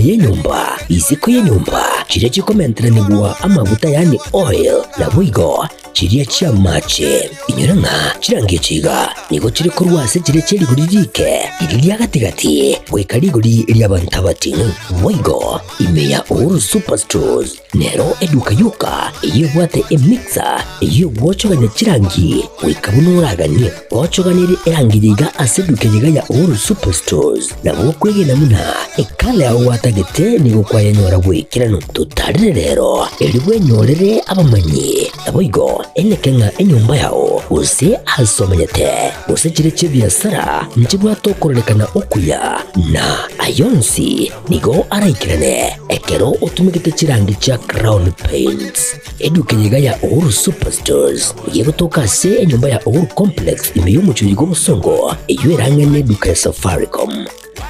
Ime y'enyomba, isiko y'enyomba, chiria chikomenteranigwa amaguta yaani oil, naboigo chiria chi'amache. Inyora ng'a chirangi echi iga nigo chire korwa ase chiria chie rigori riike, riria ria gati-gati, goika rigori ri'abanto abating'u. Boigo ime ya Uhuru Superstores nero eduka yoka eyio ebwate emixer eyio egwochogania chirangi goika buna oraganie. Gochoganerie erangi eye iga ase eduka eye iga ya Uhuru Superstores nabo okwegena buna ekala yao gwatagete nigo kwayenyora goikeranu. Totarire rero erio bwenyorere abamanyi, naboigo eneke ng'a enyomba yao gose ase omenyete gose chire chi'ebiasara nchibwate okororekana okuya, na ayonsi nigo araikerane ekero otumegete chirangi chia Crown Paints. Eduka eye iga ya Uhuru Superstores nigo egotoka ase enyomba ya Uhuru Complex ime y'omochie bw'obosongo eyio erang'e neduka ya Safaricom.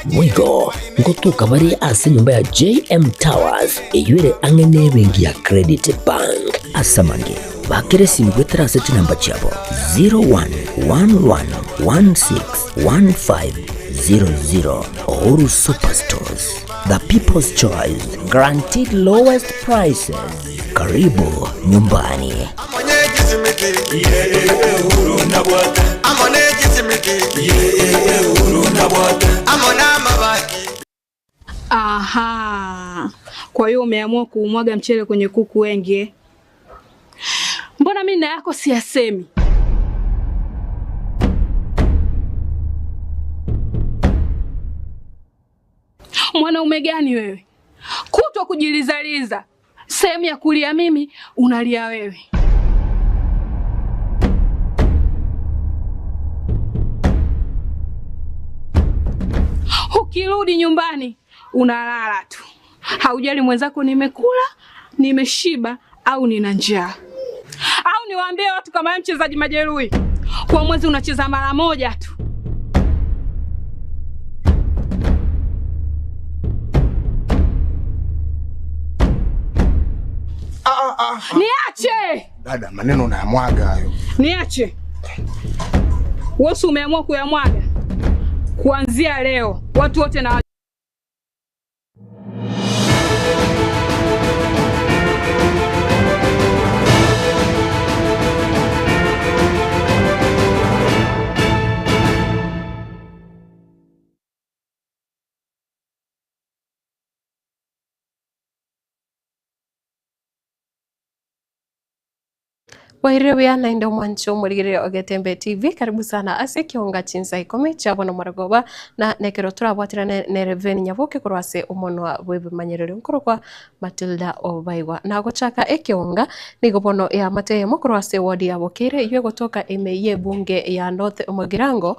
Boigo ngotoka bare ase enyomba ya JM Towers eyio ere ang'e nebenki ya Credit Bank. Ase amange, bakera esimi goetera ase chinamba chiabo 0111161500. Uhuru Superstores, the people's choice, guaranteed lowest prices. Karibu nyumbani. Aha. Kwa hiyo umeamua kuumwaga mchele kwenye kuku wengi eh? Mbona mimi na yako siyasemi? Mwanaume gani wewe? Kutwa kujilizaliza, sehemu ya kulia mimi unalia wewe. Ukirudi nyumbani unalala tu, haujali mwenzako nimekula, nimeshiba au nina njaa. Au niwaambie watu kama wewe mchezaji majeruhi, kwa mwezi unacheza mara moja tu. Niache! Dada, maneno unayamwaga hayo. Niache. Wewe umeamua kuyamwaga. Kuanzia leo watu wote na Bwairire buya naende omwanche omorigereria o Getembe TV, karibu sana ase ekionga chinsa ikomi chia bono morogoba na nekero torabwaterane nere Veni Nyaboke korwa ase omonwa bw'ebimanyererio nkorokwa Matilda Obaigwa. Na gochaka ekionga nigo bono eamate eyemo korwa ase eward ya Bokeire eyio egotoka ime y'ebunge ya North Mugirango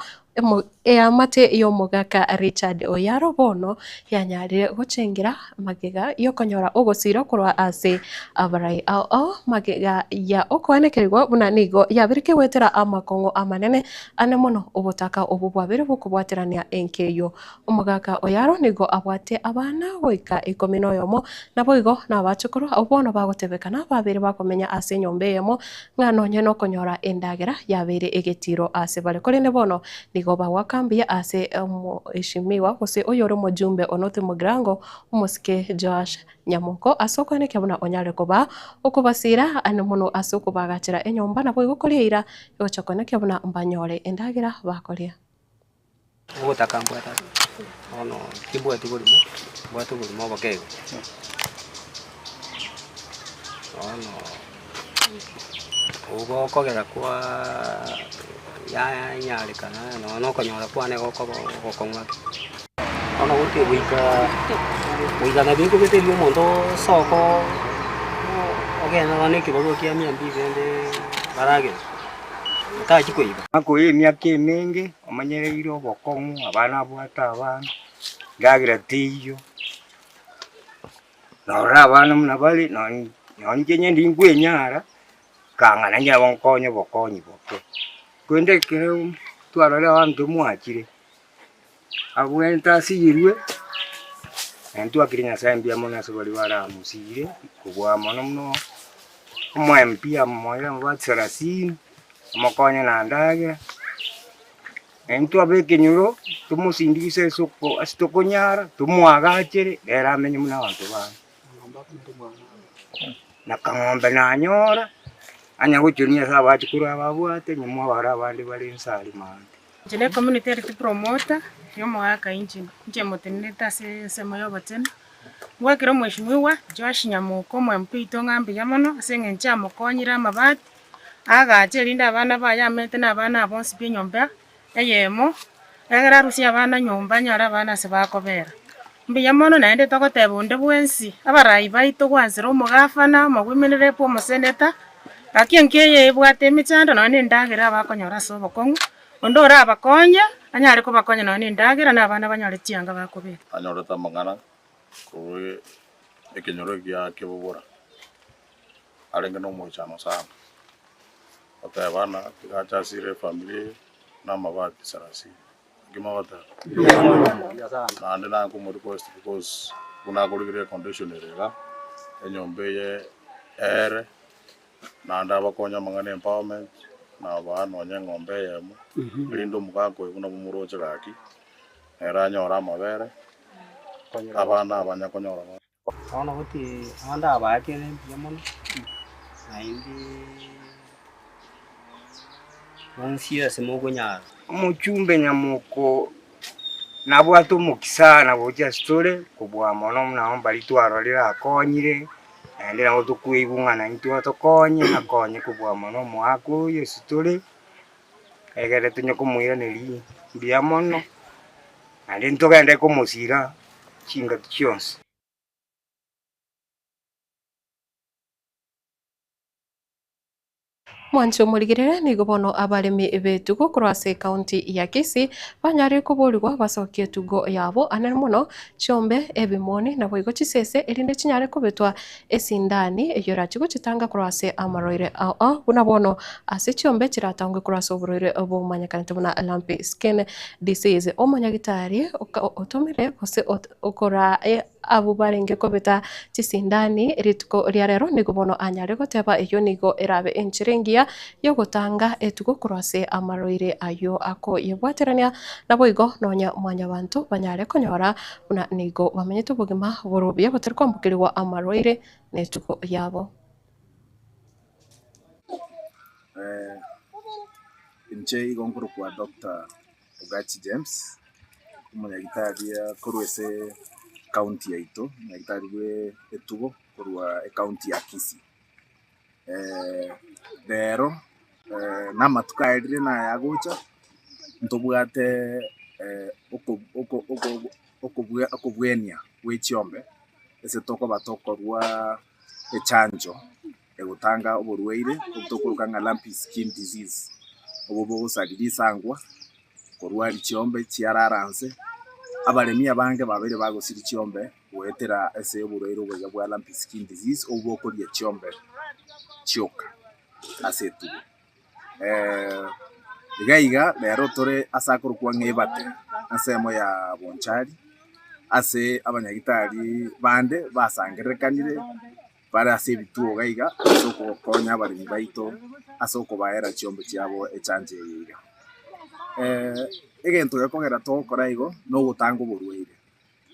Eamate y'omogaka Richard Oyaro bono yanyarire gochengera magega y'okonyora ogosira korwa ase abarai ao ao magega ya okoenekerigwa buna nigo yabereke goetera amakong'u amanene ane mono obotaka obwo bwabere bokobwaterania enka eyio. Omogaka Oyaro nigo abwate abana goika ikomi noyomo naboigo nabachokoro abwo bono bagotebekana babere bakomenya ase enyomba eyemo ng'a nonye nokonyora endagera yabeire egetiiro ase bare. Korende bono nigo bagoaka mbuya ase omoeshimiwa gose oyore omojumbe o North Mugirango, omosike Joash Nyamoko, ase okoenekia buna onyare koba okobasiira ane mono ase okobaagachera enyomba naboigo koria eira egocha koenekia buna mbanyore endagera bakoria. Ogotaka mbwate ase bono timbwati borimo, mbwate oborimo oboke igo. Bono obo bokogera kwaa yanyarekana nonya na okonyora kwane gokoba ogokong'u ake. Bono goika goika goika nabo ekobeteria omonto osoke ogende nonya na ekebarua kia mia mbili rende baragere. Otachia koiba. Akoira emiaka emenge omanyereire obokong'u, abana abwate abana, endagera teiyo, norora abana buna bare nonye nonye inche onye ndikwenyara, nkang'ana onye nabo nkonye obokonyi boke. Korende ekero twarorire abanto mwachire, abwenerete asiyirwe, naende twakire Nyasaye mbuya mono ase baria baramusire, kobua mono mono omo MP amoire amabati sarasini, amokonye na endagera. Na intwe ab'ekenyoro tomosindigise ase oko ase tokonyara, tomoagachere, nere amenye buna abanto bande. Na kang'ombe nanyora, anya gochonia ase abachukuru aba abwate, nyuma abare abande bare inse aria maate. Inche ne community health promoter ya omogaka inche, inche motenenete ase ensemo ya obochenu. Ngwakere omweshimiwa Joash Nyamoka omo MP oito ng'a mbuya mono ase eng'encho amokonyire amabati, agache erinde abana baye amete na abana aba bonsi pi enyomba eyemo, egere arusie abana nyomba anyore abana ase bakobera. Mbuya mono naende togoteba onde bwensi, abarai baito gwansera omogafana, omowomen rep, omoseneta, gaki enka eye ebwate emechando nonya na endagera abakonyora ase obokong'u, onde orabakonye, anyare kobakonya nonya na endagera na abana banyore chianga bakobeka. Anyorete amang'ana korwa ekenyoro ekiya kebobora, arenge nomoichano sana, goteba ng'a tiga ache asire efamiri eye na amabati sarasini. Naki mogoteba? Naende naye nkomo request because buna akorigereria econdition ere iga, enyomba eye eere, naende abakonye amang'ana ya empowerment, nabaa nonye eng'ombe eyemo, erinde omogaka oyo buna bomoroche gaki, nere anyore amabere, abana abanya konyora. Bono goti ande abaakere mbuya mono, naende bonsi ase mokonyara. Omochumbe nyamoko nabwate omokisa na gocha ase tore kobua mono buna mbaria twarorire akonyire, naende nabo tokoigwa ng'a naintwe atokonye, akonye kobua mono omoaka oyo ase tore, egere tonya komoiraneria mbuya mono. Naende ntogende komosira chingaki chionsi. Mwanche omorigerere nigo bono abaremi b'etugo korwa ase ekaunti ya Kisii banyarire koborigwa basokie etugo yabo anene mono chiombe, ebimoni naboigo chisese erinde chinyare kobetwa esindani eyio erache gochitanga korwa ase amarwaire ao ao buna bono ase chiombe chiratangwe korwa ase oborwaire bomanyekanete buna lumpy skin disease. Omonyagitari otomire gose okoraa abwo barenge kobeta chisindani rituko ria rero nigo bono anyare goteba eyio nigo erabe enchera engiya yogotanga etugo korwa ase amarwaire ayio akoyebwaterania naboigo nonya mwanyabanto banyare konyora Buna nigo bamenyete obogima bore obuya botari kwambokerigwa amarwaire netugo yabo. Inche igo nkorokwa Doctor Ogachi James, omonyagitari korwa ase ecounty yaito, omonyagitari bwe etugo korwa ecounty ya Kisii. Rero na amatuko aerire na ayagocha, ntobwate okobwenia gwe chiombe ase tokoba tokorwa echanjo egotanga oborwaire obwo tokoroka ng'a lumpy skin disease, obwo bogosaria risangwa, korwaria chiombe chiarara nse, abaremi abange babeire bagosiria chiombe. goetera ase oborwaire obo iga bwa lumpy skin disease obwo bokoria chiombe chioka ase etugo. Iga iga rero tore ase akorokwa ng'a ebate ensemo ya Bonchari, ase abanyagitari bande basangererekanire bare ase ebituo iga iga ase okogokonya abaremi baito ase okobaera chiombe chiabo echanjo eye iga. Egento gekogera togokora igo, nogotanga oborwaire.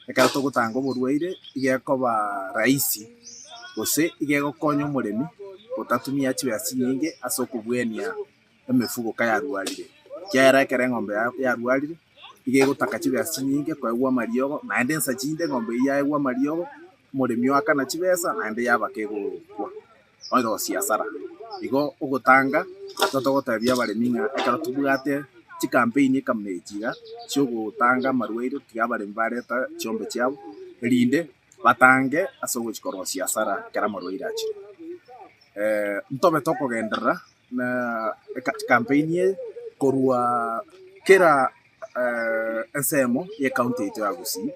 Ekero togotanga oborwaire iga ekoba rahisi, gose iga egokonya omoremi gotatumia chibesa chinyinge ase okobwenia emefugo kayarwarire. Ekiagera ekero eng'ombe yago yarwarire, iga egotaka chibesa chinyinge koegwa amariogo, naende nsa chinde eng'ombe eyio yaegwa amariogo, omoremi oakana chibesa naende yaba kegokwa. Oirosie asara. Igo ogotanga nigo togotebia abaremi ng'a ekero tobwate chikampeini ekamuna echi iga chiogotanga amarwaire tiga abaremi bareta chiombe chiabo erinde batange ase ogochia korosia asara ekero amarwaire achire. Ntobe tokogenderera na ekampeini eye korwa kera ensemo ya ecounty yaito ya Gusii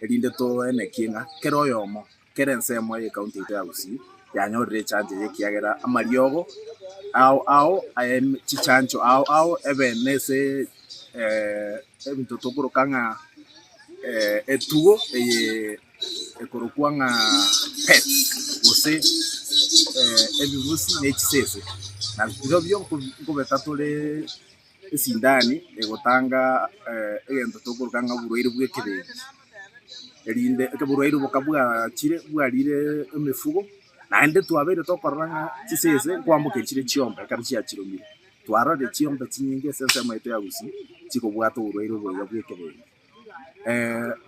erinde toenekie ng'a kera oyomo Kera ensemo y'ecounty yaito ya Gusii yanyorire echanjo eye ekiagera amariogo ao ao aye chichanjo ao ao ebe nese ebinto tokoroka ng'a etugo eye ekorokwa ng'a pets gose ebibusi ne chisese. Na birobio nkobeta tore. Esindani egotanga egento tokoroka ng'a oborwaire bwa ekebengi, erinde oborwaire obo kabwachire bwarire emefugo, naende twabeire tokorora ng'a chisese nkoambokeria chire chiombe ekero chiachiromire. Twarorire chiombe chinyinge ase ensemo yaito ya gusii chikobwata oborwaire obo iga bwa ekebengi.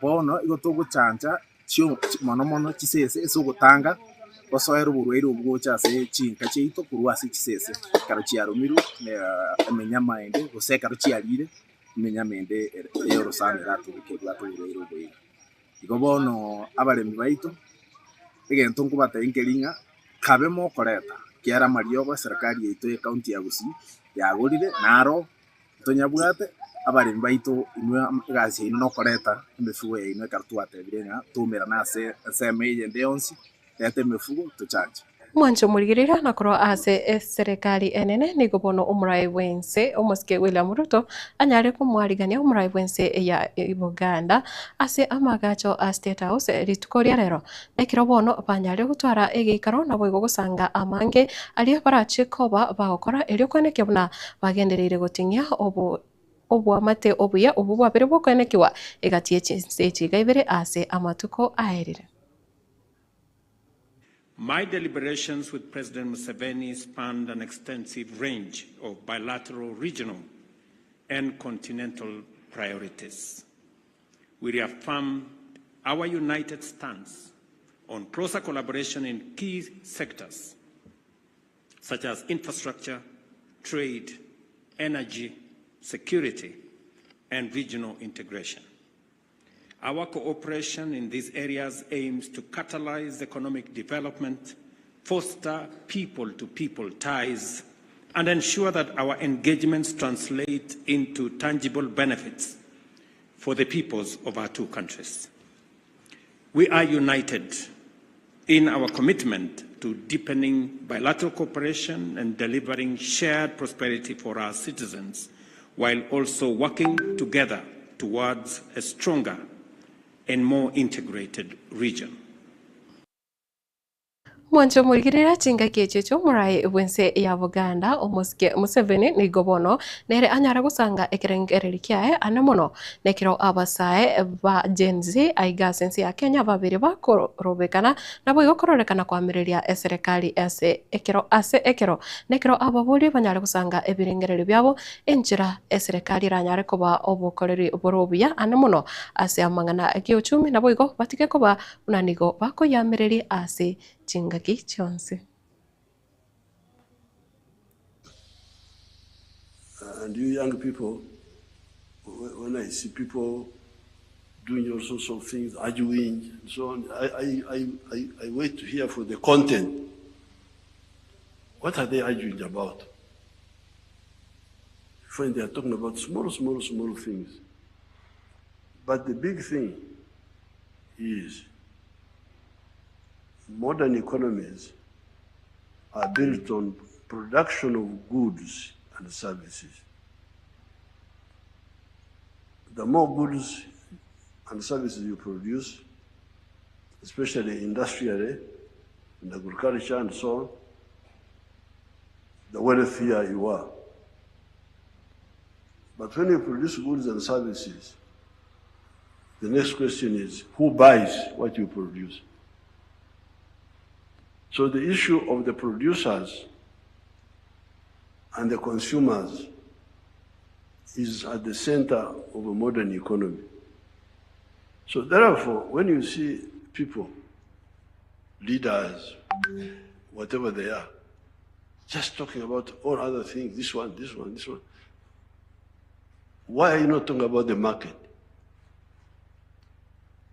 Bono igo togochancha chio mono mono chisese ase ogotanga gosoera oborwaire obwo gocha ase chinka chiaito korwa ase chisese ekero chiarumirwe na emenyama ende gose ekero chiarire emenyama ende ya orosana eratoke ebwate oborwaire obo iga. Igo bono abaremi baito, egento nkobatebia nkeri ng'a kabe mokoreta kiara amariogo eserekari yaito ya ekaunti ya Gusii yagorire naro Tonyabwate abaremi baito inwe egasi yaino nokoreta emefugo yaino ekero twatebire ng'a toumerane ase ensemo eyende yonsi, reta emefugo tochanche. Mwanche omorigereria na korwa ase eserekari enene nigo bono omorai bw'ense omosike William Ruto anyare komwarigania omorai bw'ense ya Buganda ase amagacho a State House rituko ria rero. Ekero bono banyare gotwara egeikaro naboigo gosanga amange aria barache koba bagokora erio koenekia buna bagendereire goting'ia obo oboamate obuya obwo bwabere bokoenekiwa egati ye chinse echi iga ibere ase amatuko aerire. My deliberations with President Museveni spanned an extensive range of bilateral, regional, and continental priorities. We reaffirmed our united stance on closer collaboration in key sectors such as infrastructure, trade, energy, security, and regional integration. Our cooperation in these areas aims to catalyze economic development, foster people-to-people ties, and ensure that our engagements translate into tangible benefits for the peoples of our two countries. We are united in our commitment to deepening bilateral cooperation and delivering shared prosperity for our citizens, while also working together towards a stronger and more integrated region. Mwanche omorigereria chingaki echio chi'omorai bw'ense ya Buganda, omosike Museveni nigo bono nere anyare gosanga ekerengererio kiaye ane mono nekero abasae ba Gen Z aiga ase ense ya Kenya babere bakorobekana naboigo kororekana koamereria eserekari ase ekero ase ekero nekero ababoria banyare gosanga ebirengererio biabo enchera eserekari eranyare koba obokoreri bore obuya ane mono ase amang'ana giochumi naboigo batige koba Buna nigo bakoyamereria ase chingaki chionsi. And you young people, when I see people doing all sorts of things, arguing and so on, I, I, I, I, I wait to hear for the content. What are they arguing about? You find they are talking about small, small, small things. But the big thing is modern economies are built on production of goods and services. The more goods and services you produce, especially industrially, in agriculture and so on, the wealthier you are. But when you produce goods and services, the next question is who buys what you produce? So the issue of the producers and the consumers is at the center of a modern economy. So therefore, when you see people, leaders, whatever they are, just talking about all other things, this one, this one, this one, why are you not talking about the market?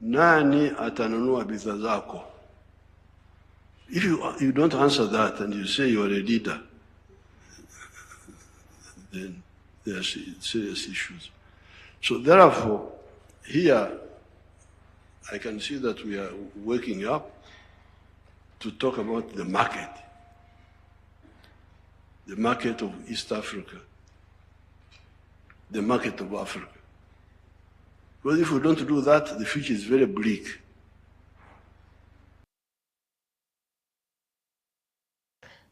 Nani atanunua bidhaa zako? If you, you don't answer that and you say you are a leader, then there are serious issues. So therefore, here I can see that we are waking up to talk about the market, the market of East Africa, the market of Africa. Because if we don't do that, the future is very bleak.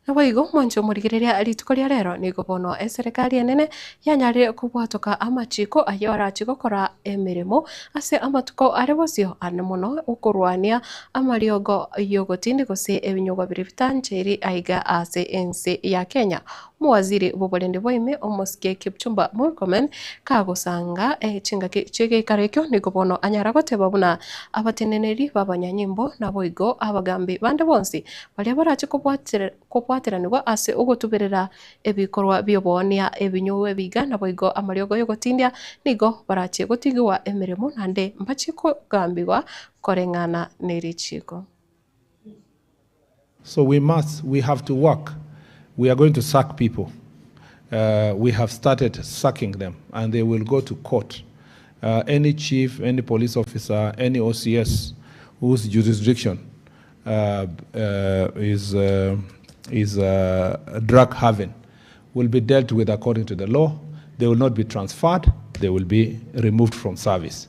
Naboigo mwanche omorigereria rituko ria rero, nigo bono eserekari enene yanyarire kobwatoka amachiko ayio arache gokora emeremo ase amatuko are bosio ane mono okorwania amariogo y'ogotindi gose ebinyugwa biria bitancheiri aiga ase ense ya Kenya. Omowaziri bw'oborendi bwa ime omosike Kipchumba Murkomen kagosanga chingaki chi'egeikaro ekio nigo bono anyara goteba buna abateneneri b'abanyanyimbo naboigo abagambi bande bonsi Baria barache kobwateranigwa ase ogotuberera ebikorwa bi'oboonia, ebinyugwa ebiga, naboigo amariogo y'ogotindia, nigo barache gotigigwa emeremo, naende mbachie kogambigwa koreng'ana ne richiiko. So we must, we have to work, we are going to sack people, we have started sacking them and they will go to court, any chief, any police officer, any OCS whose jurisdiction is is drug haven will be dealt with according to the law. They will not be transferred, they will be removed from service.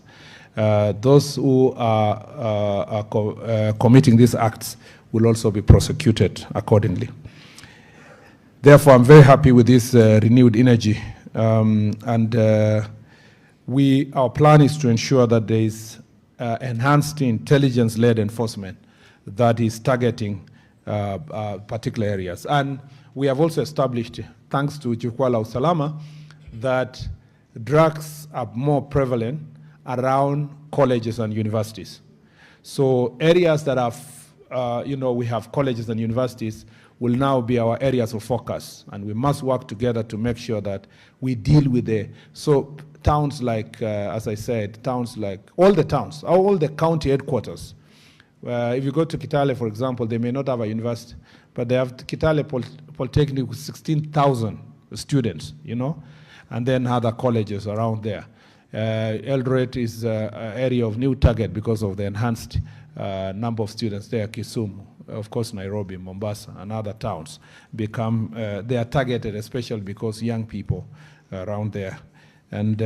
Those who are, are co committing these acts will also be prosecuted accordingly. Therefore, I'm very happy with this renewed energy. And we, our plan is to ensure that there is enhanced intelligence-led enforcement that is targeting particular areas. And we have also established, thanks to Jukwaa la Usalama, that drugs are more prevalent around colleges and universities. So areas that have, you know, we have colleges and universities will now be our areas of focus, and we must work together to make sure that we deal with the, so towns like, as I said, towns like, all the towns, all the county headquarters. If you go to Kitale, for example, they may not have a university, but they have Kitale Polytechnic with 16,000 students, you know, and then other colleges around there. Eldoret is an area of new target because of the enhanced number of students there. Kisumu, of course, Nairobi, Mombasa, and other towns become, they are targeted, especially because young people around there. And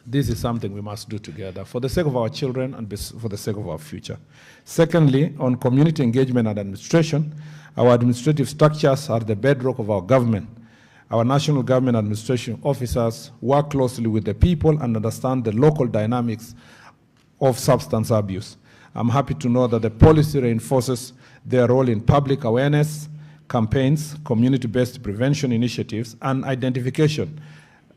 this is something we must do together for the sake of our children and for the sake of our future. Secondly, on community engagement and administration, our administrative structures are the bedrock of our government. Our national government administration officers work closely with the people and understand the local dynamics of substance abuse. I'm happy to know that the policy reinforces their role in public awareness campaigns, community-based prevention initiatives, and identification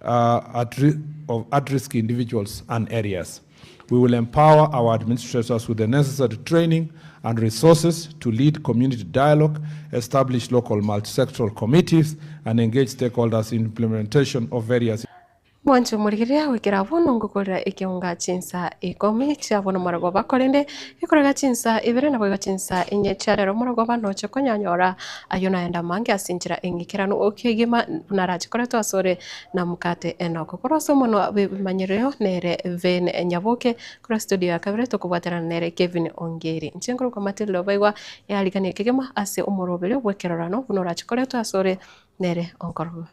of at-risk individuals and areas. We will empower our administrators with the necessary training and resources to lead community dialogue, establish local multi-sectoral committees, and engage stakeholders in implementation of various Mwanche omorigereria goikera bono ngokorera ekeonga chinsa ikomi chia bono morogoba, korende gekorega chinsa ibere naboigo chinsa inye chia rero morogoba noche konyanyora ayio naende amange ase enchera eng'ikeranu okegima buna arache koretwa asore na mokate Enoko. Korwa ase omonwa bw'ebimanyererio nere Vane Nyaboke, korwa studio ya kabere tokobwaterana nere Kevin Ongeri. Inche nkorokwa Matilda Obaigwa, eariganie kegima ase omoroberio bw'ekerorano buna orache koretwa asore nere onkorokwa.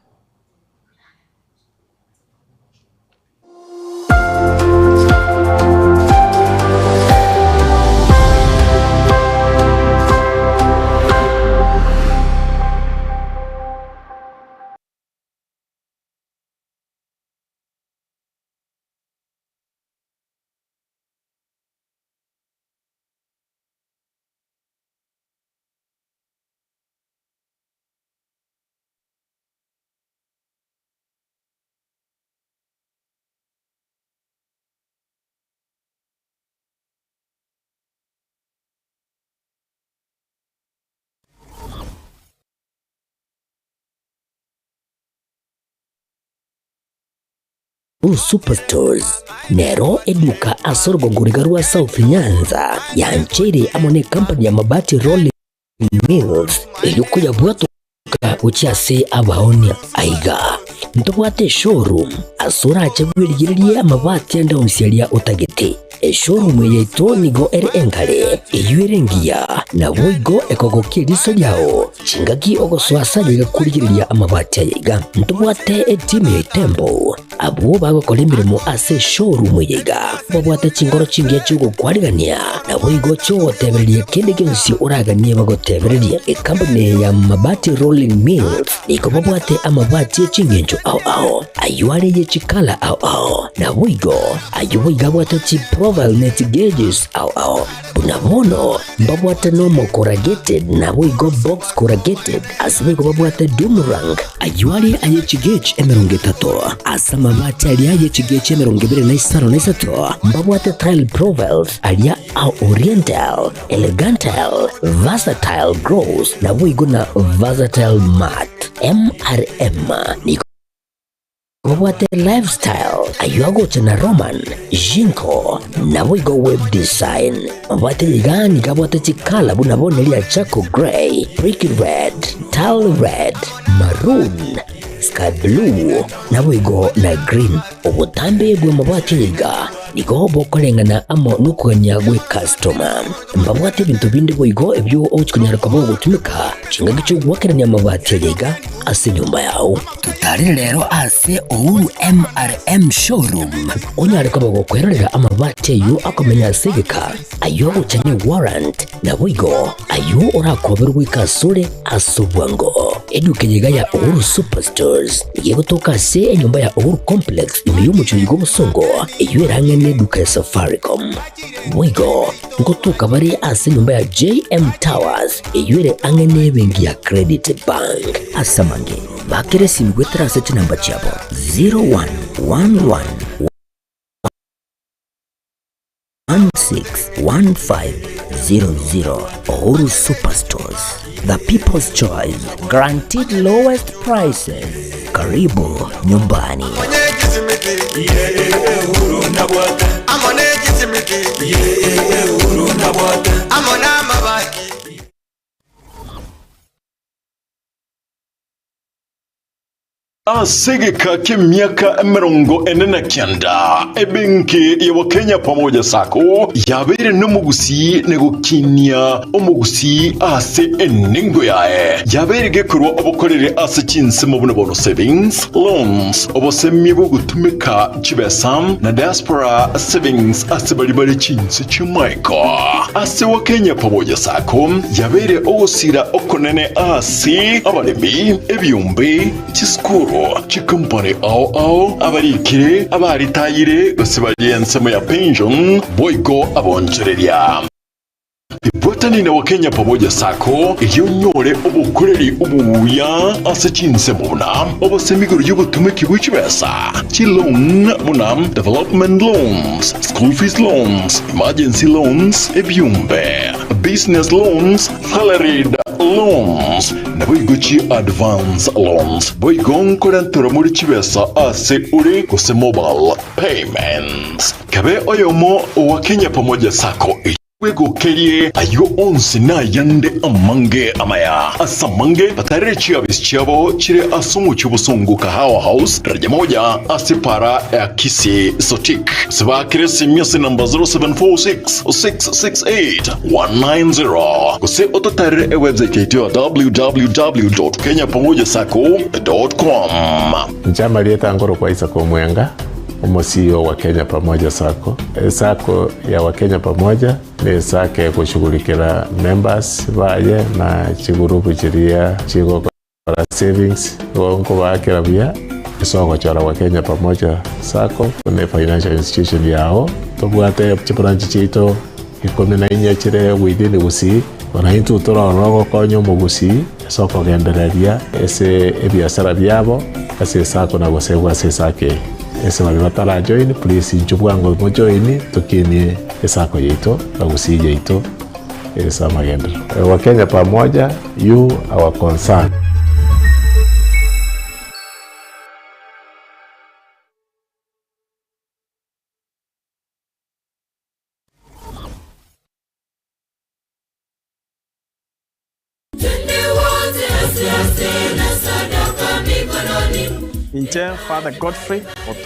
Blue Superstores nero eduka ase orogongo riga rwa South Nyanza yancheire amo ne company ya Mabati Rolling Mills erio koyabwatoka gochia ase abaonia. Aiga ntobwate eshowroom ase orache bwerigererie amabati ande onsi aria otagete. Eshowroom eye yaito nigo ere engare, eyio ere engiya, naboigo ekogokia eriso riao chingaki ogosoa ase aye iga korigereria amabati aya iga. Ntobwate etimu ya Itembo. Abwo bagokora emeremo ase eshowroom eye iga babwate chingoro chingiya chi'ogokwarigania, naboigo chi'ogotebereria kende gionsi oraganie bagotebererie. Ekampuni eye ya Mabati Rolling Mills nigo babwate amabati e chingencho ao ao, ayio are ye chikala ao ao, naboigo ayio boigo abwate chiprofile ne chigauges ao ao. Buna bono mbabwate nomo corrugated naboigo box corrugated, ase boigo babwate doom rank, ayio are aye chigauge 30, ase amabati aria aye chigauge 25, mbabwate tile profiles aria a oriental, elegantile, versatile gloss, naboigo na versatile matte. MRM nigo Babwate lifestyle ayio agocha na Roman, Jinko, naboigo web design. Babwate iga nigo abwate chikala buna bono eria charcoal grey, brick red, tile red, maroon, sky blue, naboigo na green. Obotambe bw'amabati aya iga nigo bokoreng'ana amo nokogania gw'ecustoma. Mbabwate ebinto binde boigo ebio ogochi konyara koba ogotumeka chingaki chi'ogoakerania amabati aya iga ase enyomba yao. Totarire rero ase Uhuru MRM Showroom onyare koba gokwerorera amabati ayio akomenya ase egeka, ayio agocha ne warrant, naboigo ayio orakoberwe goika asore ase obwango. Eduka eye iga ya Uhuru Superstores nigo egotoka ase enyomba ya Uhuru Complex ime y'omochie oyo bw'obosongo eyio erang'e neduka ya Safaricom. Boigo ngotoka bare ase enyomba ya JM Towers eyio ere ang'e nebenki ya Credit Bank. Ase amange, bakera esimi goetera ase chinamba chiabo 0111 161500. Uhuru Superstores, the people's choice, guaranteed lowest prices. Karibu nyumbani. Ase egeka ki'emiaka 49, ebenki ya Wakenya Pamoja Sacco yabeire nomogusii na gokinia omogusii ase enengo yaye. Yabeire gekorwa obokoreri ase chinsemo buna bono savings, loans, obosemia bw'ogotumeka chibesa na diaspora savings ase baria bare chinse chi'amaiko. Ase Wakenya Pamoja Sacco yabeire ogosira okonene ase abaremi, ebiombe, chisukuru, chikompani ao ao, abarikire, abaritayire, gose baria ensemo ya pension, boigo abonchoreria. Ibwatani na Wakenya Pamoja Sacco erio onyore obokoreri obuya ase chinsemo buna obosemi igoro y'obotumeki bwe chibesa, chiloan buna development loans, school fees loans, emergency loans, ebiombe, business loans, salaried loans, naboigo chi advance loans. Boigo nkorenterwa more chibesa ase ore gose mobile payments. Kabe oyomo owa Kenya Pamoja Sacco bwegokerie ayio onsi na ayande amange amaya. Ase amange batarire chiabisi chiabo chire ase omochie obosongo Kahawa House, daraja moja ase para ya Kisii Sotik. Gose baakere esimi ase namba 0746 668 190 gose ototarere ewebsite yaito ya www.kenyapamojasacco.com. Inche amarieta nkorokwa Isaac Omwenga, omo CEO wa Kenya Pamoja Sacco. Esacco ya Wakenya Pamoja ne esacco egoshughulikera members baye na chigurupu chiria chigokora savings, igo nkobaakera buya ase ogochora Wakenya Pamoja Sacco buna efinancial institution yao. Tobwate chibranch chiaito ikomi na inye chire within Gusii, bono intwe torore ogokonya omogusii ase okogendereria ase ebiasara biabo ase esacco na gosegwa ase esacco eye. Ase baria batarajoin please inchuo bwango mojoin tokinie esacco yaito na Gusii yaito ase amagenderero. Wakenya pamoja, you our concern. Inche Father Godfrey Oto.